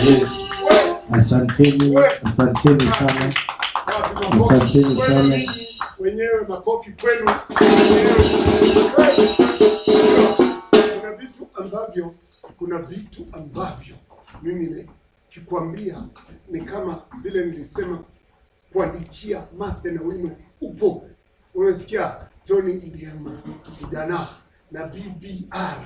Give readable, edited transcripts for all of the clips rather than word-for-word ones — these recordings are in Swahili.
Yes. Asanteni, asanteni sana, asanteni sana. Wenyewe makofi kwenu. Kuna vitu ambavyo mimi nikikwambia ni kama vile nilisema kuandikia mate na wino upo. Unasikia Tony Ndiema kijana na BBR,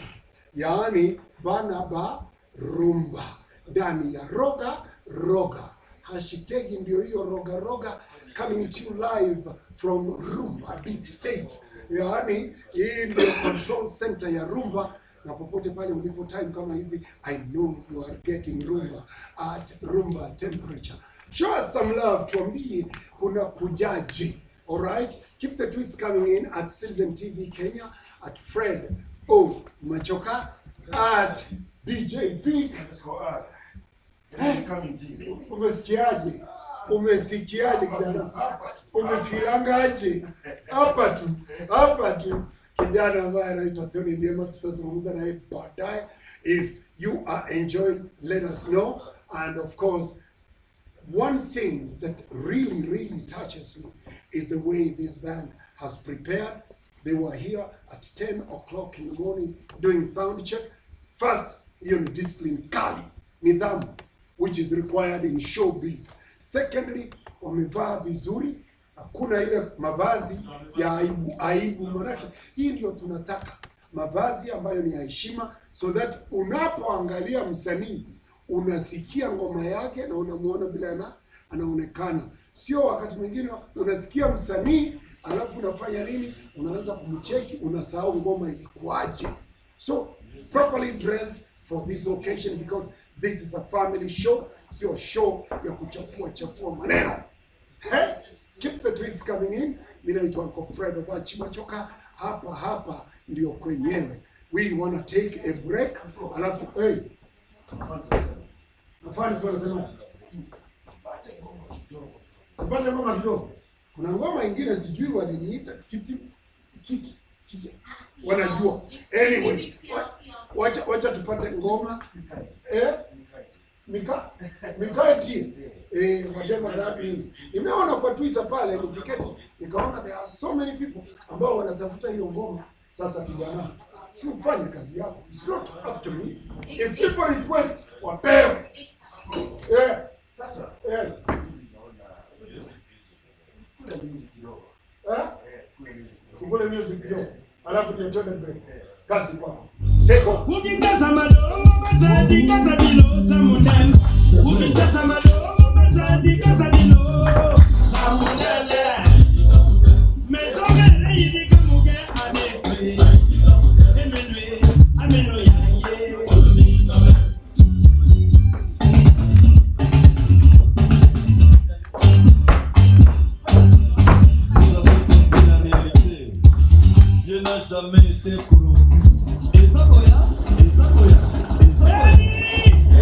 yaani bana ba rumba ndani ya roga roga. Hashtag ndio hiyo roga roga, coming to you live from Rumba Deep State. Yaani hii ndio control center ya rumba, na popote pale ulipo time kama hizi, I know you are getting rumba at rumba temperature. Show us some love, tuambie kuna kujaje. All right, keep the tweets coming in at Citizen TV Kenya, at Fred O Machoka, at DJ Vic. Umesikiaje? Umesikiaje kijana? Umefilangaje? Hapa tu, hapa tu. Kijana ambaye anaitwa Tony Ndiema, tutazungumza naye baadaye. If you are enjoying, let us know. And of course, one thing that really, really touches me is the way this band has prepared. They were here at 10 o'clock in the morning doing sound check. First, hiyo ni discipline kali, nidhamu, which is required in showbiz. Secondly, wamevaa vizuri, hakuna ile mavazi ya aibu aibu, manake hii ndio tunataka, mavazi ambayo ni ya heshima, so that unapoangalia msanii unasikia ngoma yake na unamuona bila anaonekana. Sio wakati mwingine unasikia msanii alafu unafanya nini? Unaanza kumcheki, unasahau ngoma ilikuwaje. So properly dressed for this occasion because this is a family show, sio show ya kuchafua chafua maneno. Hey, keep the tweets coming in. Mimi naitwa Uncle Fred Obachi Machoka, hapa hapa ndio kwenyewe. We wanna take a break. Alafu hey, Mafani wanasema tupate ngoma kidogo. Kuna ngoma ingine sijui waliniita kiti kiti kiti, wanajua. Anyway, wacha tupate ngoma, eh, mikaeti, eh, whatever that means. Nimeona kwa Twitter pale nikiketi, nikaona there are so many people ambao wanatafuta hiyo ngoma. Sasa kijana, si ufanye kazi yako. It's not up to me. If people request, wapewe. Yeah. Sasa Yes. kuna music kidogo. Eh? Eh, kuna music kidogo. Tukule music kidogo. Alafu ndio twende break. Kazi kwako. Take off. Ukicheza madongo bazadi kaza dilo samundani. Ukicheza madongo bazadi kaza dilo samundani. Mezogere yidika muge adekwe. Emenwe ameno yange. Nous avons compris la réalité. Dieu n'a jamais été corrompu. Ezakoya, Ezakoya, Ezakoya.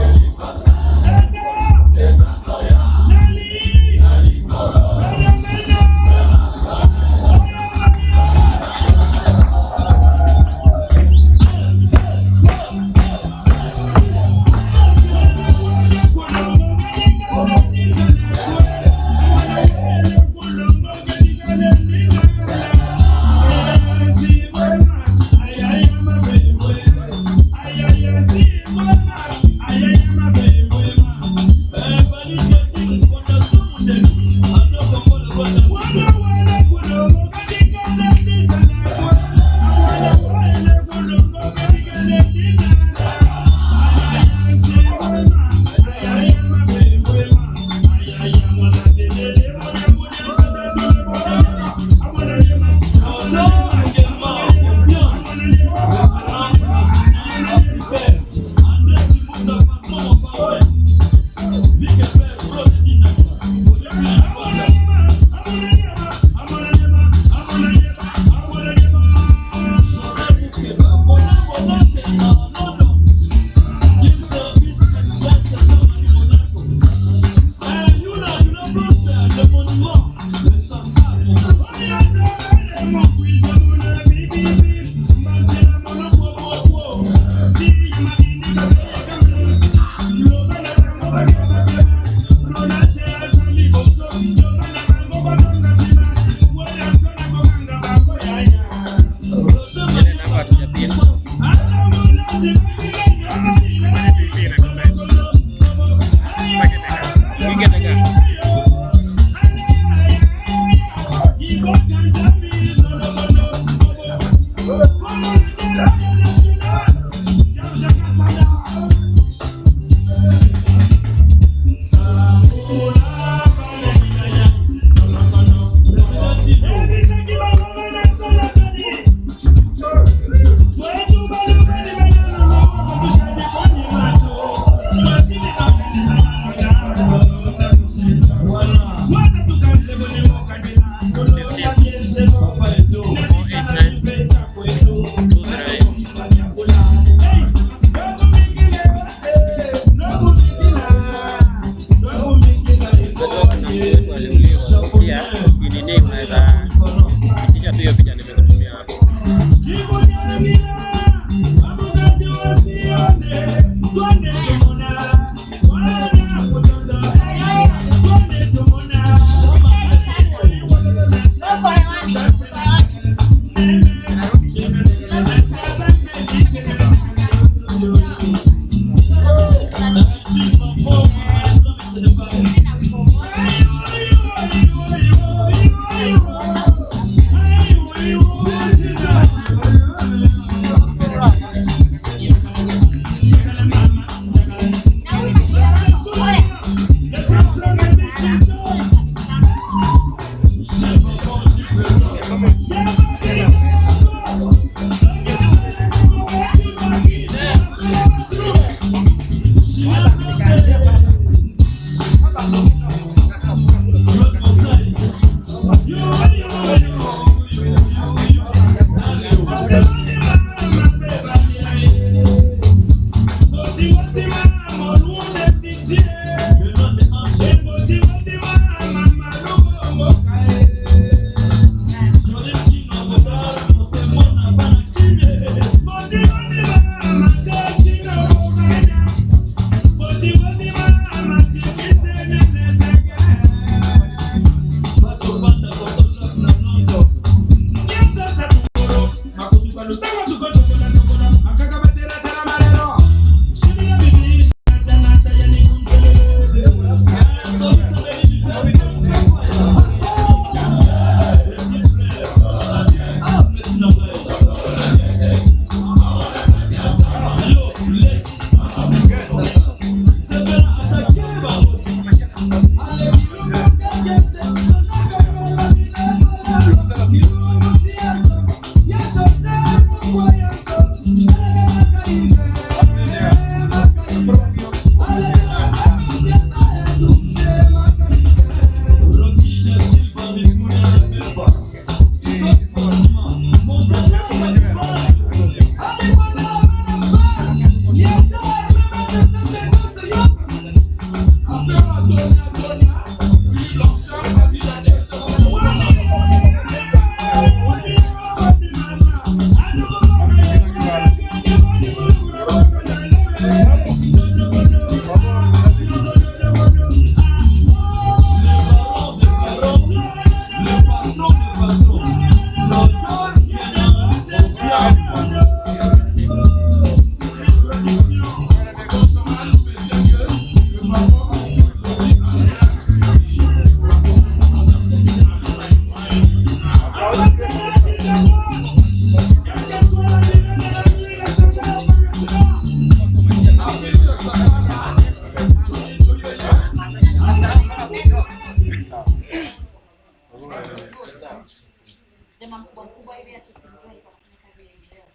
Jamaa mkubwa mkubwa hivi ati kumjua alikuwa anafanya kazi ya eneo.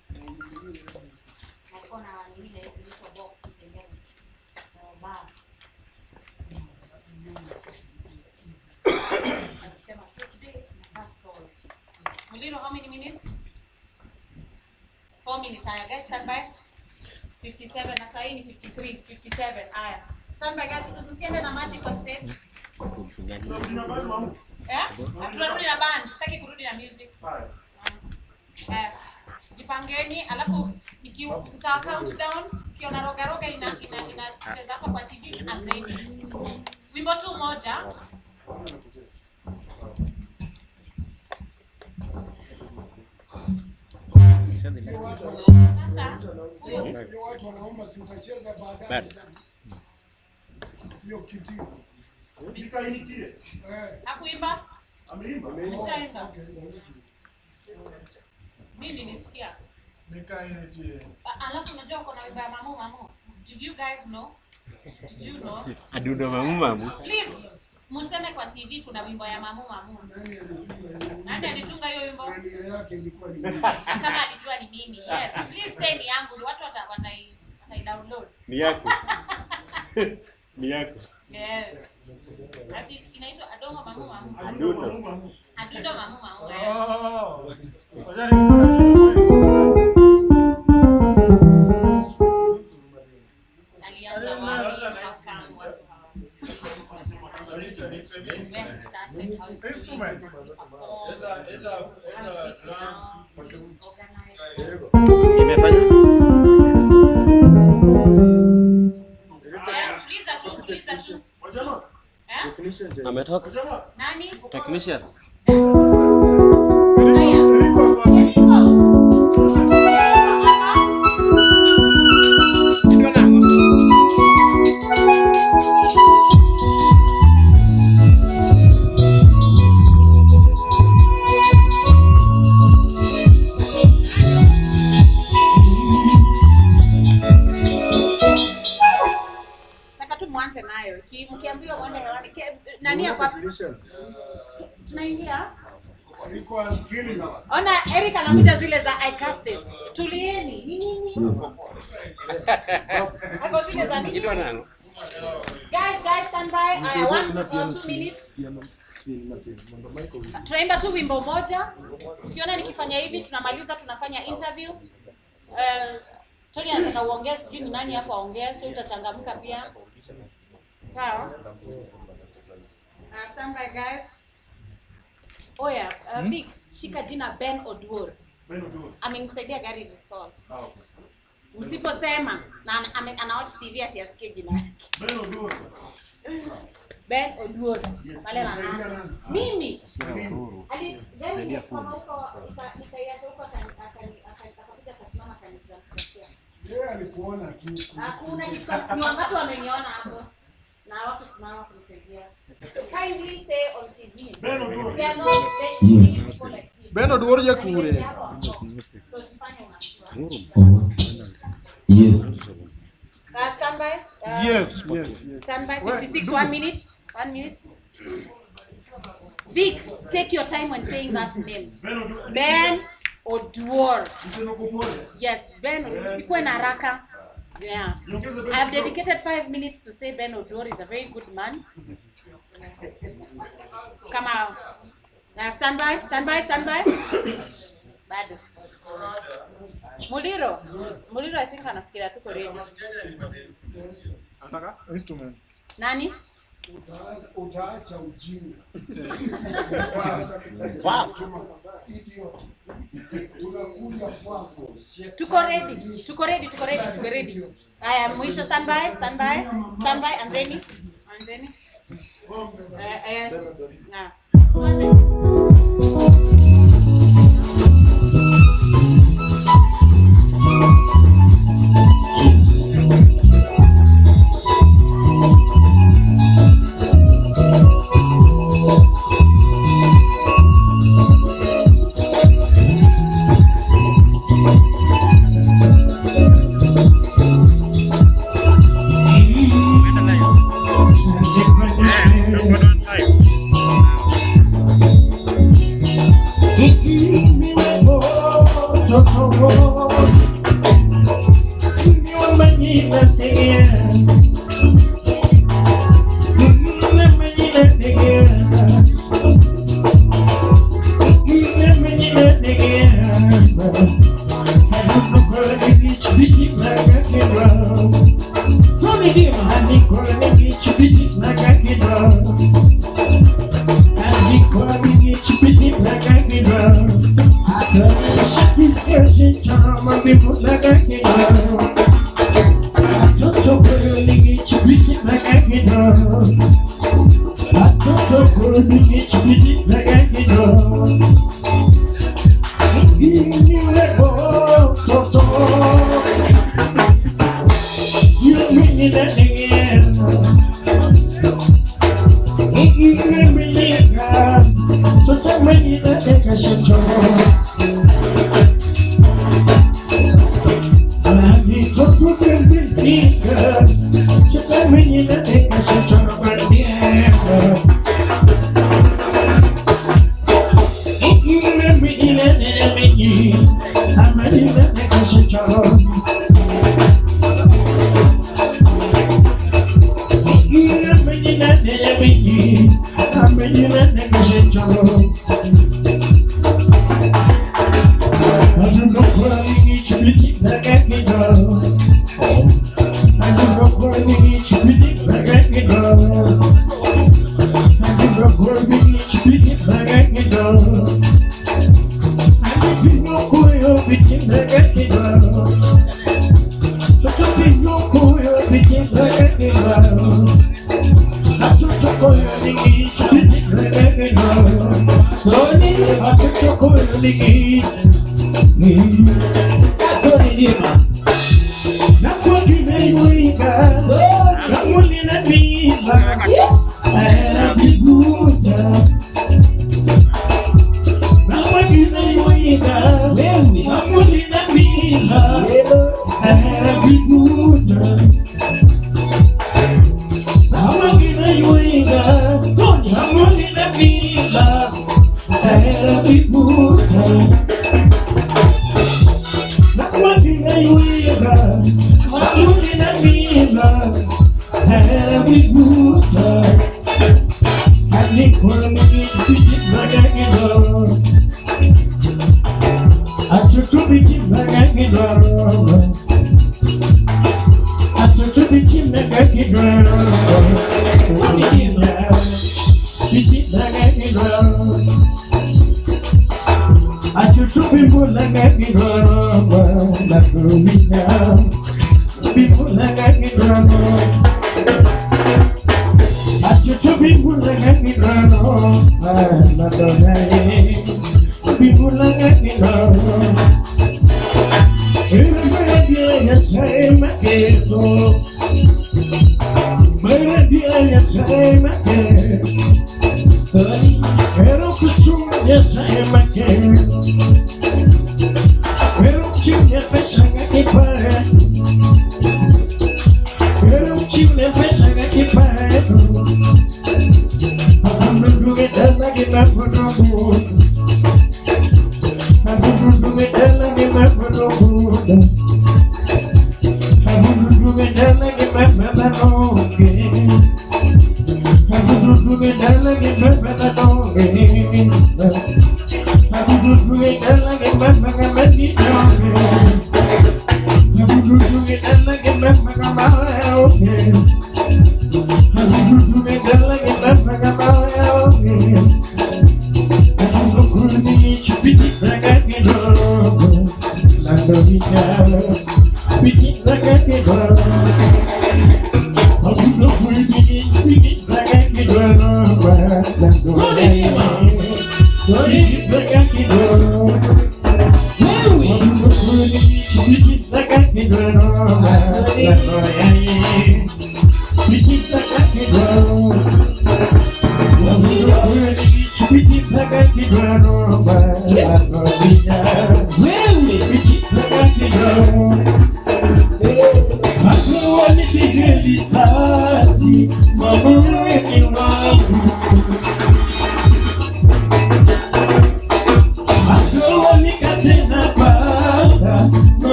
Alikuwa na nini ile inaitwa box kitembea. Bar. Akasema so today my first call. Muliro, how many minutes? 4 minutes. Aya, guys, stand by. 57 na sahii ni 53, 57. Aya. Stand by guys, msiende na maji kwa stage. Eh? Tunarudi na band, sitaki kurudi na music. Eh, jipangeni alafu nita count down, ukiona roga roga ina ina inacheza hapa kwa TV anzeni. Wimbo tu moja. Hiyo watu Sasa huyo hiyo watu wanaomba si utacheza baadaye. Hiyo kiti. Eh, hakuimba? Ameshaimba. okay. Mimi nilisikia. Alafu unajua kuna wimbo ya mamu mamu. Did you guys know? Did you know? Adundo mamu mamu. Please, museme kwa TV kuna wimbo ya mamu mamu. Nani alitunga hiyo? Nani alitunga hiyo wimbo? Na nia yake ilikuwa ni nini? Kama alijua ni mimi. Yes, please say ni yangu. Watu watai download. Ni yako. Ni yako. Yes. Ati inaitwa Adongo mamu mamu. Adundo. Adundo mamu mamu. Eh. Alianza wapi? How come? Watu hawa. Where he started, how he Instrument. performed, how is it now, organized. Imefanya? Eh, uliza tu, uliza tu. Eh? Ametoka. Nani? Technician. Haya. Eriko. Hapa. Nataka tu mwanze nayo. Mkiambiwa mwende hewani. Nani hapa? Tunaingia? Iko akili. Ona Eric anakuja zile za I got this. Tulieni. Ni nini? Ako zile za nini? Idwa nango. Guys, guys, stand by. Aya, 1 or 2 minutes. Tunaimba tu wimbo moja. Ukiona nikifanya hivi tunamaliza, tunafanya interview. Tony anataka uongee, sijui ni nani hapo aongee, so utachangamka pia. Sawa? Stand by guys. Oh yeah, Vic, shika jina Ben Oduor. Amenisaidia gari restore. Msiposema na ana watch TV ati asikie jina yake. Ben Oduor. Pale Nisaidia na nani? mimi ali gari ilikwama huko nikaiacha huko akakuja akasimama akanizakia. Yeye alikuona tu. Hakuna kitu ni wangapi wameniona hapo na hawakusimama kunisaidia. Kindly say on TV. They are not they Yes. people like him. Ben Oduor Jakure. So jifanye unamjua. Yes. Stand by. Yes, yes, yes. Stand by 56, 1 minute. 1 minute. Vic, take your time when saying that name. Ben Oduor. Yes, Ben, usikuwe na haraka. Yeah. I've dedicated 5 minutes to say Ben Oduor is a very good man. Kama now stand by, stand by, stand by. Bado. Muliro. Muliro, I think anafikiria tuko ready. Instrument. Nani? Utaacha ujinga. Idiot. Tunakuja kwako. Tuko ready. Tuko ready, tuko ready, tuko ready. Haya, mwisho, stand by, stand by. Stand by, anzeni. Anzeni. Eh, eh. Na. Tuanze.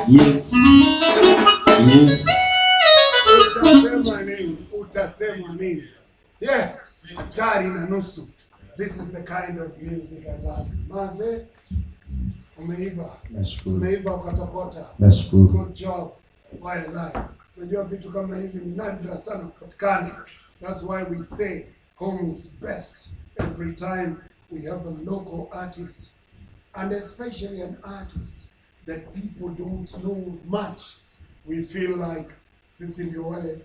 Yes. Yes. Utasema nini? Utasema nini? Yeah, hatari na nusu. This is the kind of music I love. Maze, umeiva. Nashukuru. Umeiva ukatokota. Nashukuru. Good job. Why lie? Unajua vitu kama hivi ni nadra sana kupatikana. That's why we say home is best. Every time we have a local artist, and especially an artist that people don't know much, we feel like sisi ndio wale,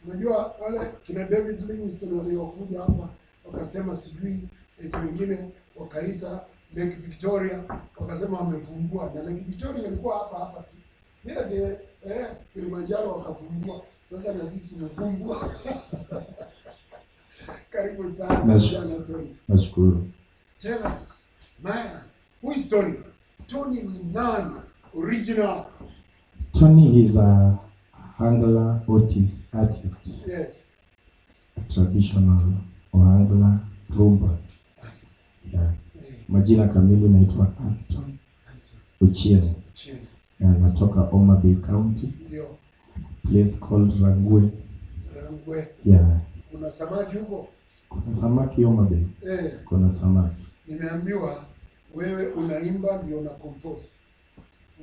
unajua wale kina David Livingstone waliokuja hapa wakasema sijui eti wengine wakaita Lake Victoria wakasema wamevumbua, na Lake Victoria ilikuwa hapa hapa tu, si ati Kilimanjaro wakavumbua. Sasa na sisi tumevumbua. Karibu sana Nashukuru. kijana Tony. Nashukuru. Tell us, man, who is Tony? Tony ni nani? Original. Tony is a Ohangla Otis artist, Yes. a traditional Ohangla rumba. Artist. Yeah. Majina kamili naitwa Anton Ochieng. Chini. Yeah, natoka Homa Bay County, Ndio. place called Rangwe. Rangwe. Yeah. Kuna samaki huko? Kuna samaki Homa Bay. Kuna samaki. Nimeambiwa wewe unaimba ndio una compose.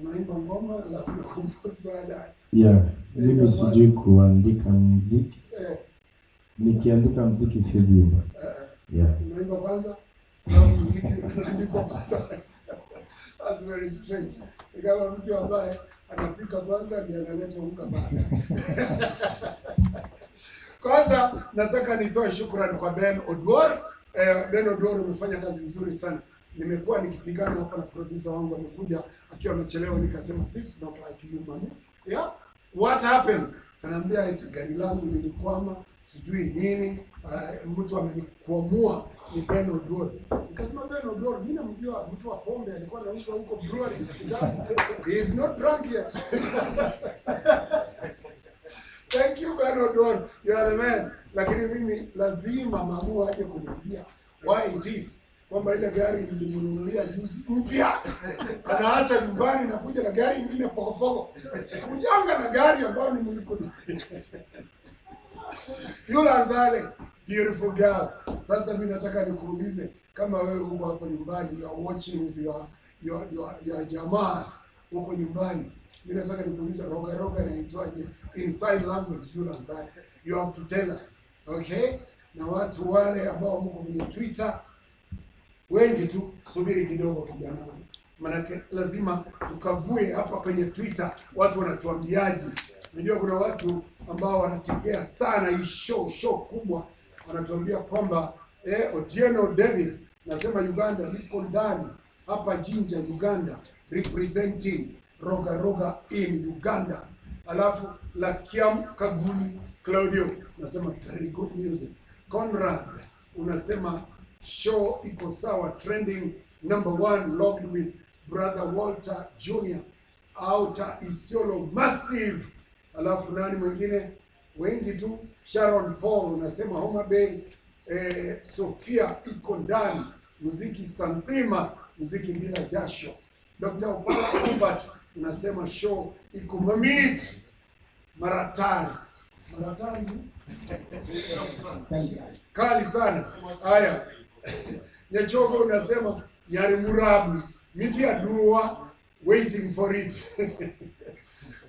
Unaimba ngoma alafu una compose baadaye. Yeah, mimi sijui kuandika mziki. Nikiandika mziki siwezi imba. Yeah. Unaimba kwanza alafu muziki unaandikwa baadaye. That's very strange. Ni kama mtu ambaye anapika kwanza ndiye analeta unga baadaye. Kwanza nataka nitoe shukrani kwa Ben Oduor. Ben Oduor umefanya kazi nzuri sana. Nimekuwa nikipigana hapa na producer wangu amekuja akiwa amechelewa, nikasema, "This is not like you, man." Yeah? What happened? Kanaambia eti gari langu lilikwama, sijui nini, mtu amenikwamua ni Ben Oduor. Nikasema Ben Oduor, mimi namjua mtu wa pombe alikuwa anauza huko breweries kitambo. He is not drunk yet. Thank you, Ben Oduor. You are the man. Lakini mimi lazima mamu aje kuniambia why it is kwamba ile gari nilimnunulia juzi mpya anaacha nyumbani na kuja na gari ingine pokopoko, kujanga na gari ambayo nilimnunulia. Yule Anzale, beautiful girl. Sasa mimi nataka nikuulize kama wewe uko hapo nyumbani, you are watching with your jamaas huko nyumbani. Mimi nataka nikuulize roga roga inaitwaje in sign language, Yule Anzale? You have to tell us. Okay? Na watu wale ambao mko kwenye Twitter wengi tu, subiri kidogo kijana wangu. Manake lazima tukague hapa kwenye Twitter watu wanatuambiaje. Unajua kuna watu ambao wanategea sana hii show kubwa, wanatuambia kwamba Otieno David nasema Uganda liko ndani hapa Jinja Uganda, representing Roga Roga in Uganda. Alafu Lakiam Kaguli Claudio nasema very good music. Conrad unasema show iko sawa, trending number one, logged with brother Walter Jr. Outer Isiolo massive. Alafu nani mwingine wengi tu, Sharon Paul unasema Homa Bay, Sofia iko ndani, muziki Santima, muziki bila jasho. Dr. Opala Albert unasema show iko mamit maratari maratari kali sana. Haya, Nyachogo unasema nyari murabu miti ya dua waiting for it.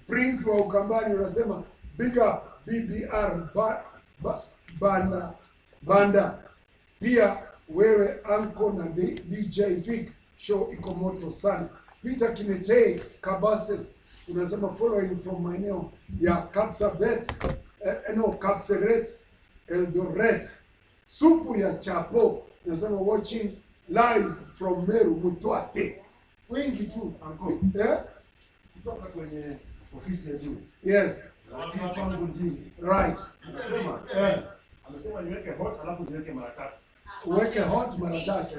Prince wa Ukambani unasema big up BBR banda banda. Pia wewe anko na DJ Vic, show iko moto sana. Peter Kimetei Kabases unasema following from maeneo ya Kapsabet, no Kapseret Eldoret. Supu ya chapo unasema watching live from Meru Mutwate. Wengi tu Anko. Eh? Kutoka kwenye ofisi ya juu. Yes. Kwangu mjini. Right. Anasema, amesema niweke hot alafu niweke mara tatu. Uweke hot mara tatu.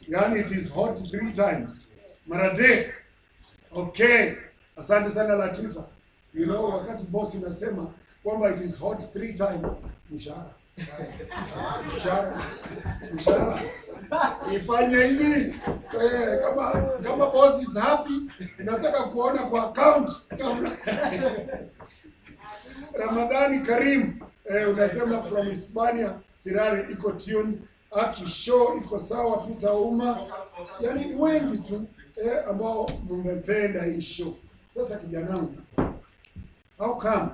Yaani it is hot 3 times. Mara dek. Okay. Asante sana Latifa. You know, wakati boss inasema kwamba it is hot 3 times, mshahara. Mshahara, mshahara ifanye hivi, kama boss is happy, nataka kuona kwa account. Ramadhani Karim, unasema from Hispania, Sirari iko tune, Aki show iko sawa, Peter Uma, yani ni wengi tu, ambao mmependa hii show. Sasa kijanangu, how come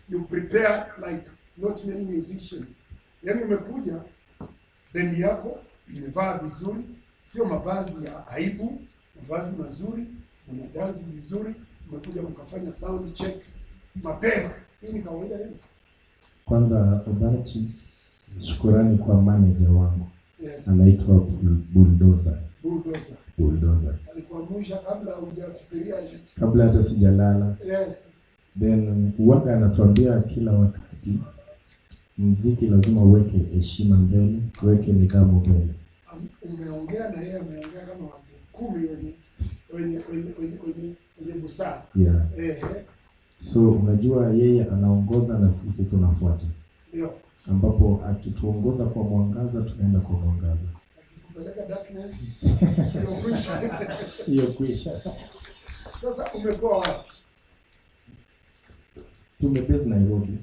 you prepare like not many musicians? Yani umekuja, bendi yako imevaa vizuri, sio mavazi ya aibu, mavazi mazuri, mna dance vizuri, mmekuja mkafanya sound check mapema. Hii ni kawaida yenu? Kwanza Obachi, shukurani kwa manager wangu, anaitwa Bulldozer. Bulldozer. Bulldozer. Alikuamsha kabla hujafikiria. Kabla hata sijalala. Then uwaga anatuambia kila wakati, mziki lazima uweke heshima mbele, uweke nidhamu mbele. Umeongea na yeye, ameongea kama wazee 10 wenye busara. So unajua yeye anaongoza na sisi tunafuata. Ambapo akituongoza kwa mwangaza tunaenda kwa mwangaza. Akikupeleka darkness, hiyo kwisha. Hiyo kwisha. Sasa umekuwa wapi? Tumebase Nairobi.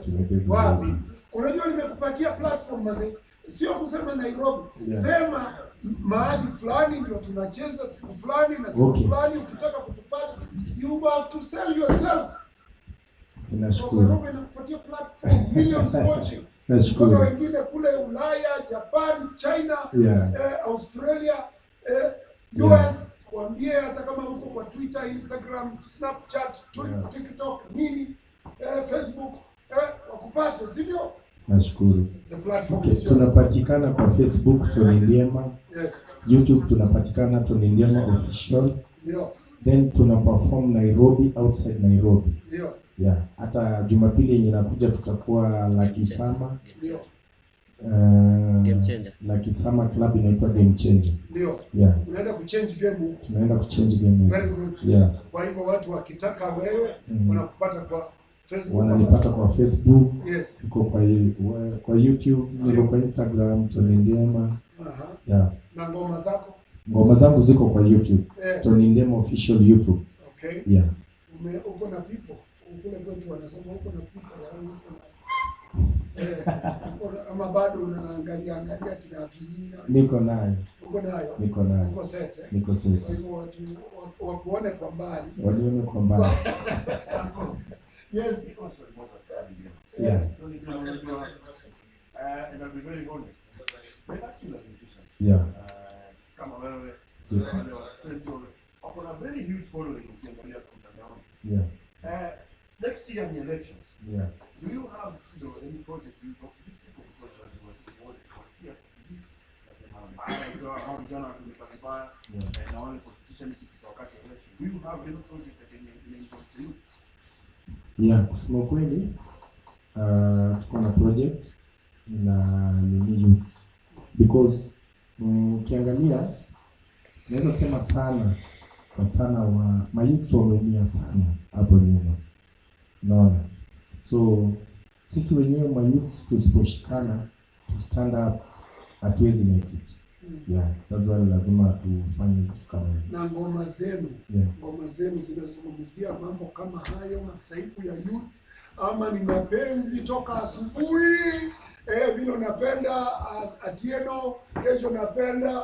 Tumebase Wapi? Nairobi. Unajua nimekupatia platform mazee. Sio kusema Nairobi. Sema mahali fulani ndio tunacheza siku fulani na siku fulani, ukitaka kutupata you have to sell yourself. Nashukuru. Nairobi inakupatia platform, millions watching. Nashukuru. Mpaka wengine kule Ulaya, Japan, China, Australia, US, waambie hata kama uko kwa Twitter, Instagram, Snapchat, TikTok, nini, Facebook, wakupate, sivyo? Nashukuru. The platform is yours. Tunapatikana kwa Facebook Tony Ndiema. YouTube tunapatikana Tony Ndiema Official. Then tuna perform Nairobi, outside Nairobi. Yeah, hata Jumapili yenye inakuja tutakuwa Lakisama. Game Changer. Lakisama club inaitwa Game Changer. Unaenda kuchange game huko. Tunaenda kuchange game huko. Very good. Kwa hivyo watu wakitaka wewe, wanakupata kwa Facebook. Wananipata kwa Facebook. Niko kwa YouTube, niko kwa Instagram Tony Ndiema. Na ngoma zako? Ngoma zangu ziko kwa YouTube. Tony Ndiema Official YouTube. Uko na people. Kule kwetu wanasema uko na people, yaani uko na uko na, ama bado unaangalia angalia kina Abinia? Niko nayo. Uko nayo? Niko nayo. Uko set? Niko set. Kwa hivyo watu wakuone kwa mbali. Walione kwa mbali. Yes. And I'll be very honest. Vernacular musicians. Kama wewe, wale wa Central, wako na very huge following ukiangalia kwa mtandaoni. Next year ni elections. Do you have, any project you talk to these people? Because unajua sisi wote tunafikia sasa hivi. Nasema mbaya, ndio hao vijana wanatulipa vibaya. Na wale politicians ikifika wakati wa election. Do you have any project that ina involve the youth? Yeah, kusema kweli, tuko na project na nini youth. Because ukiangalia naweza sema sana kwa sana wa mayouth wameumia sana hapo nyuma. Unaona? So sisi wenyewe mayouth tusiposhikana to stand up hatuwezi make it. Yeah, that's why lazima tufanye kitu kama hizo. Na ngoma zenu, ngoma zenu zinazungumzia mambo kama hayo, masaibu ya youth, ama ni mapenzi toka asubuhi, vile unapenda Atieno, kesho napenda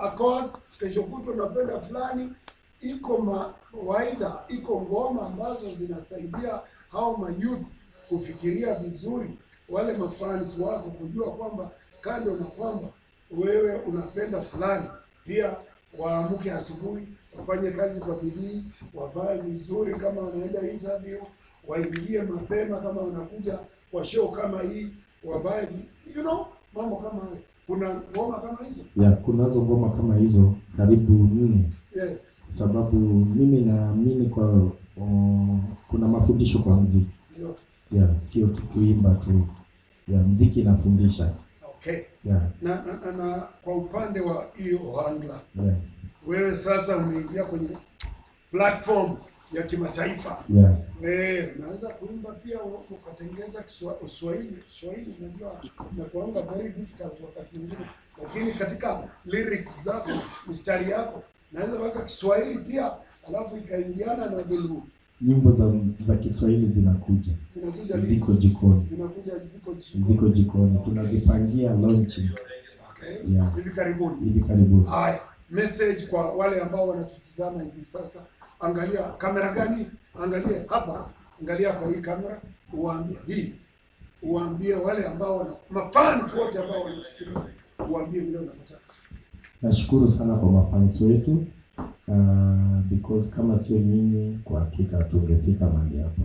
Akoth, kesho kutwa napenda fulani. Iko mawaidha, iko ngoma ambazo zinasaidia hao ma youths kufikiria vizuri, wale mafans wako kujua kwamba kando na kwamba wewe unapenda fulani, pia waamke asubuhi, wafanye kazi kwa bidii, wavae vizuri kama wanaenda interview, waingie mapema kama wanakuja kwa show kama hii, wavae mambo kama hayo. Kuna ngoma kama hizo? Yeah, kunazo ngoma kama hizo karibu 4. Kwa sababu mimi naamini kuna mafundisho kwa muziki. Yeah, sio tu kuimba tu. Yeah, muziki inafundisha. Na kwa upande wa hiyo Ohangla, wewe sasa umeingia kwenye platform Ya kimataifa. Yeah. Eh, unaweza kuimba pia ukatengeza Kiswahili. Kiswahili unajua inakuanga very difficult wakati mwingine, lakini katika lyrics zako, mistari yako, naweza weka Kiswahili pia alafu ikaingiana na Dholuo. Nyimbo za Kiswahili zinakuja. Zinakuja lini? Ziko jikoni. Zinakuja, ziko jikoni. Ziko jikoni. Tunazipangia launching. Okay. Yeah. Hivi karibuni. Hivi karibuni. Haya, message kwa wale ambao wanatutizama hivi sasa. Angalia kamera gani? Angalia hapa, angalia kwa hii kamera, uwaambie hii. Uwaambie wale ambao wana mafans wote ambao wanatusikiliza, uwaambie vile unavyotaka. Nashukuru sana kwa mafans wetu. Because kama sio nyinyi kwa hakika tungefika mahali hapa.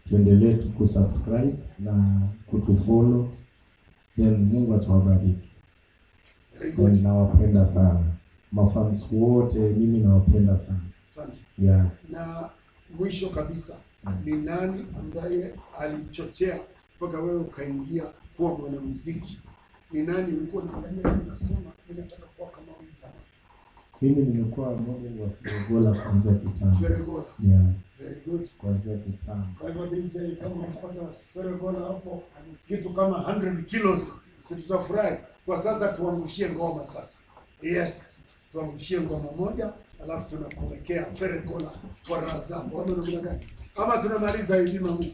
Tuendelee tu kusubscribe na kutufollow, then Mungu atawabariki. Very good. Then nawapenda sana mafans wote, mimi nawapenda sana. Asante. Yeah. Na mwisho kabisa, ni nani ambaye alichochea mpaka wewe ukaingia kuwa mwanamuziki? Ni nani ulikuwa unaangalia hivi unasema mimi nataka kuwa kama huyu jamaa? Mimi nimekuwa model wa Feregola kuanzia kitambo. Feregola. Yeah. Very good. Kuanzia kitambo. Kwa hivyo DJ, kama unapata Feregola hapo kitu kama 100 kilos, si tutafurahi. Kwa sasa tuangushie ngoma sasa. Yes, tuangushie ngoma moja alafu tunakuwekea Feregola kwa raha zako. Ama namna gani? Ama tunamaliza hivi mamu.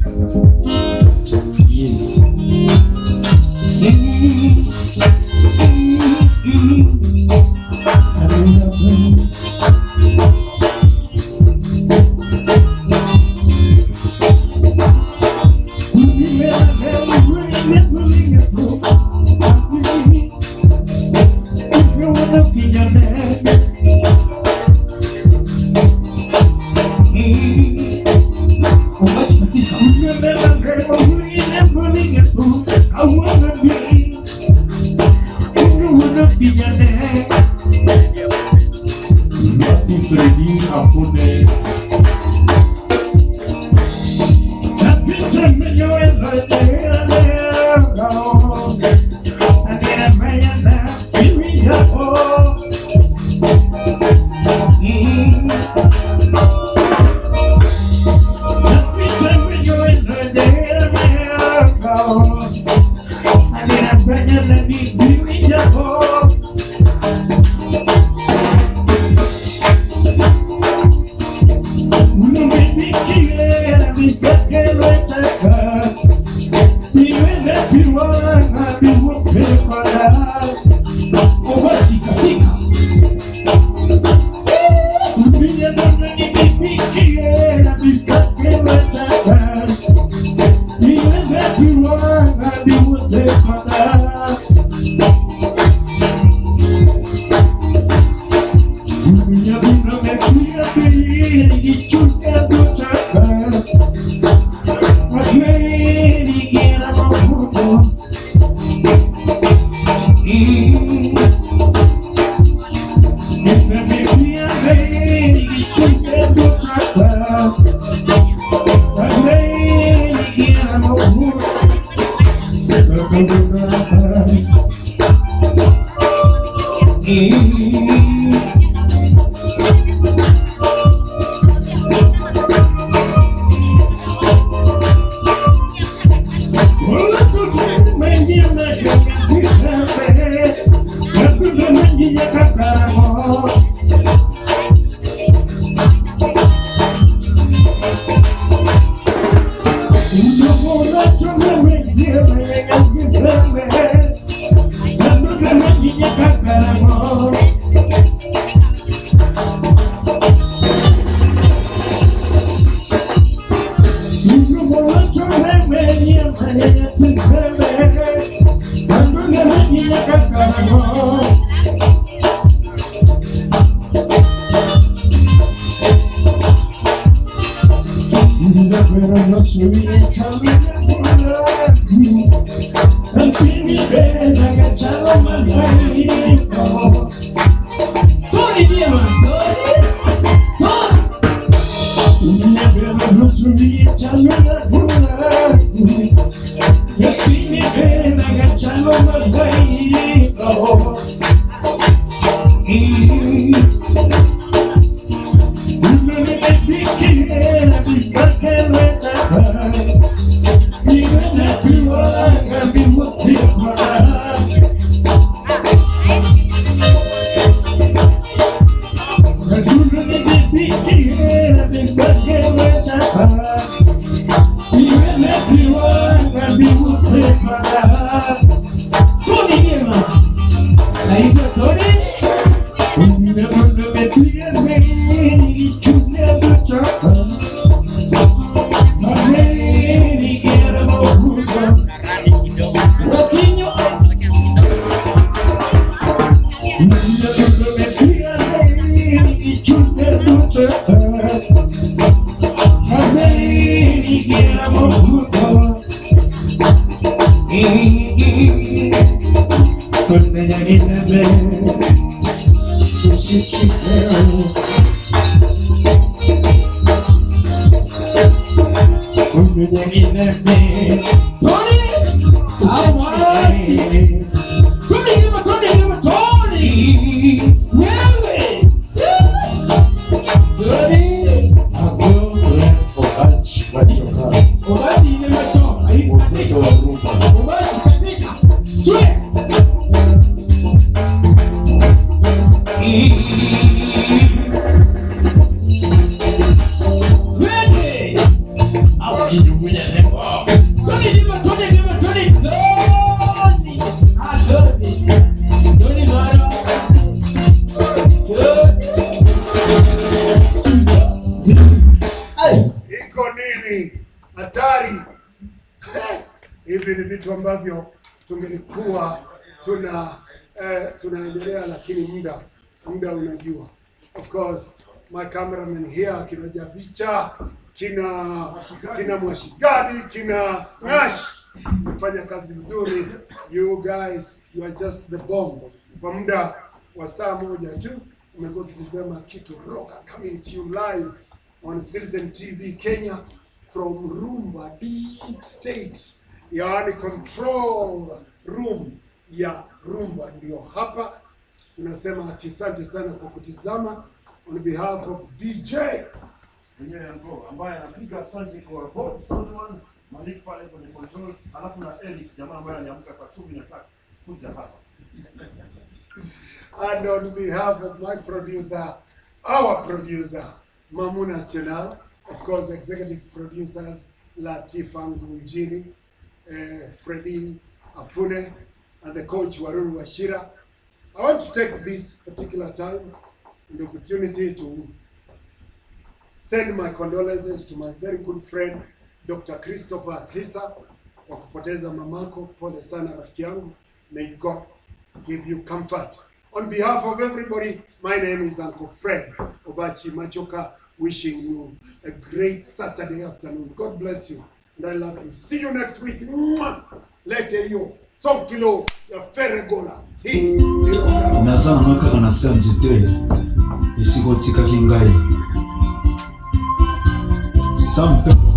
Cheza. Yes. Tony Ndiema. Naitwa Tony. Iko nini? Hatari. Hivi ni vitu ambavyo tungelikuwa tunaendelea, lakini muda unajua. Of course my cameraman here kina Jabicha, kina Mwashigadi, kina Ngash, mmefanya kazi nzuri. You guys, you are just the bomb. Kwa muda wa saa moja tu umekuwa ukitizama Kitu Roka coming to you live on Citizen TV Kenya from Rumba Deep State, yaani control room ya Rumba ndio hapa. Tunasema asante sana kwa kutizama. On behalf of DJ mwenyewe Yango ambaye anapiga asante kwa Bob Soundman, Malik pale kwenye controls, alafu na Eric jamaa ambaye aliamka saa 13 kuja hapa. And on behalf of my producer, our producer, Mamu National, of course, executive producers, Latifa Ngunjiri, Freddy Afune, and the coach Waruru Wachira. I want to take this particular time and opportunity to send my condolences to my very good friend, Dr. Christopher Thisa, kwa kupoteza mamako. Pole sana rafiki yangu. May God give you comfort. On behalf of everybody, my name is Uncle Fred Obachi Machoka, wishing you a great Saturday afternoon. God bless you, and I love you. See you next week. Mwah! Lete hiyo 100 kilo ya Ferregola. Hii ni Roka. Naza nanga kaka na se ya nzete esika otikaki ngai sa mpe.